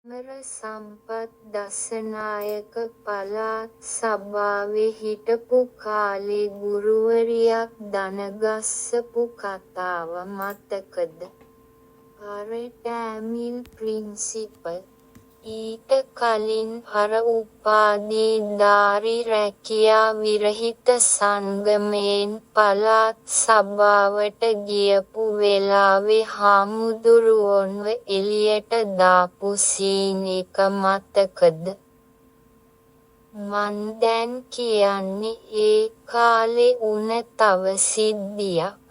චාමර සම්පත් දසනායක පළාත් සභාවෙ හිටපු කාලෙ ගුරුවරියක් දණගස්සපු කතාව මතකද? අර ටෑමිල් ප්‍රින්සිපල්. ඊට කලින් අර උපාධි ධාරි රැකියා විරහිත සංගමයෙන් පළාත් සභාවට ගියපු වෙලාවෙ හාමුදුරුවොන්ව එළියට දාපු සීන් එක මතකද? මං දැන් කියන්නෙ ඒ කාලෙ වුන තව සිද්ධියක්.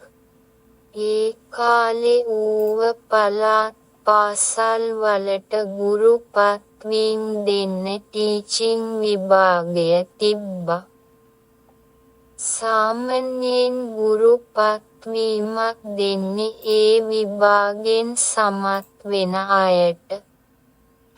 ඒ කාලෙ ඌව පළාත් පාසල් වලට ගුරු පත්වීම් දෙන්න ටීචිං විභාගය තිබ්බා. සාමන්‍යයෙන් ගුරු පත්වීමක් දෙන්නෙ ඒ විභාගෙන් සමත් වෙන අයට.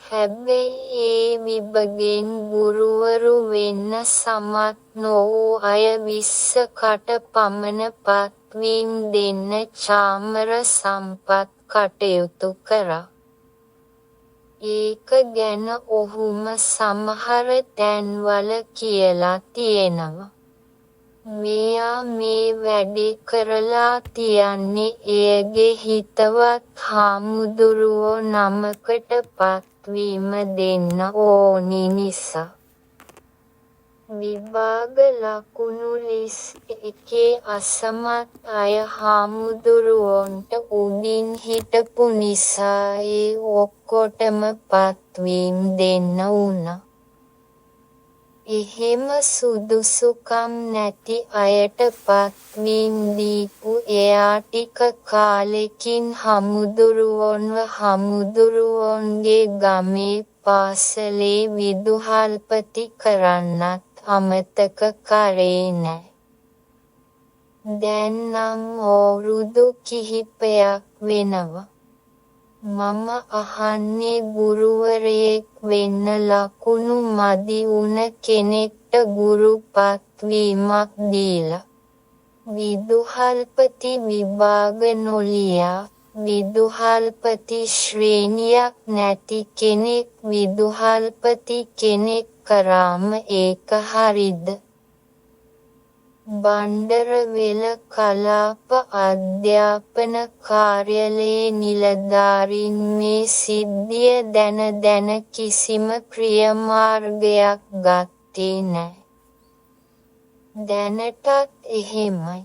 හැබැයි ඒ විභගෙන් ගුරුවරු වෙන්න සමත් නොවූ අය 20 කට පමණ පත්වීම් දෙන්න චාමර සම්පත් කටයුතු කරා. ඒක ගැන ඔහුම සමහර තැන්වල කියලා තියෙනවා. මෙයා මේ වැඩේ කරලා තියන්නේ එයගෙ හිතවත් හාමුදුරුවො නමකට පත්වීම දෙන්න ඕනි නිසා. විභාග ලකුණු ලිස්ට් එකේ අසමත් අය හාමුදුරුවොන්ට උඩින් හිටපු නිසා ඒ ඔක්කොටම පත්වීම් දෙන්න වුනා. එහෙම සුදුසුකම් නැති අයට පත්වීම් දීපු එයා ටික කාලෙකින් හමුදුරුවොන්ව හමුදුරුවොන්ගෙ ගමේ පාසලේ විදුහල්පති කරන්නත් අමතක කරේ නෑ. දැන් නම් අවුරුදු කිහිපයක් වෙනවා. මම අහන්නේ ගුරුවරයෙක් වෙන්න ලකුණු මදි උන කෙනෙක්ට ගුරු පත්වීමක් දීලා විදුහල්පති විභාග නොලියා, විදුහල්පති ශ්‍රේණියක් නැති කෙනෙක් විදුහල්පති කෙනෙක් කරාම ඒක හරිද? බණ්ඩරවෙල කලාප අධ්‍යාපන කාර්යලයේ නිලධාරින් මේ සිද්ධිය දැන දැන කිසිම ක්‍රියමාර්ගයක් ගත්තේ නෑ. දැනටත් එහෙමයි.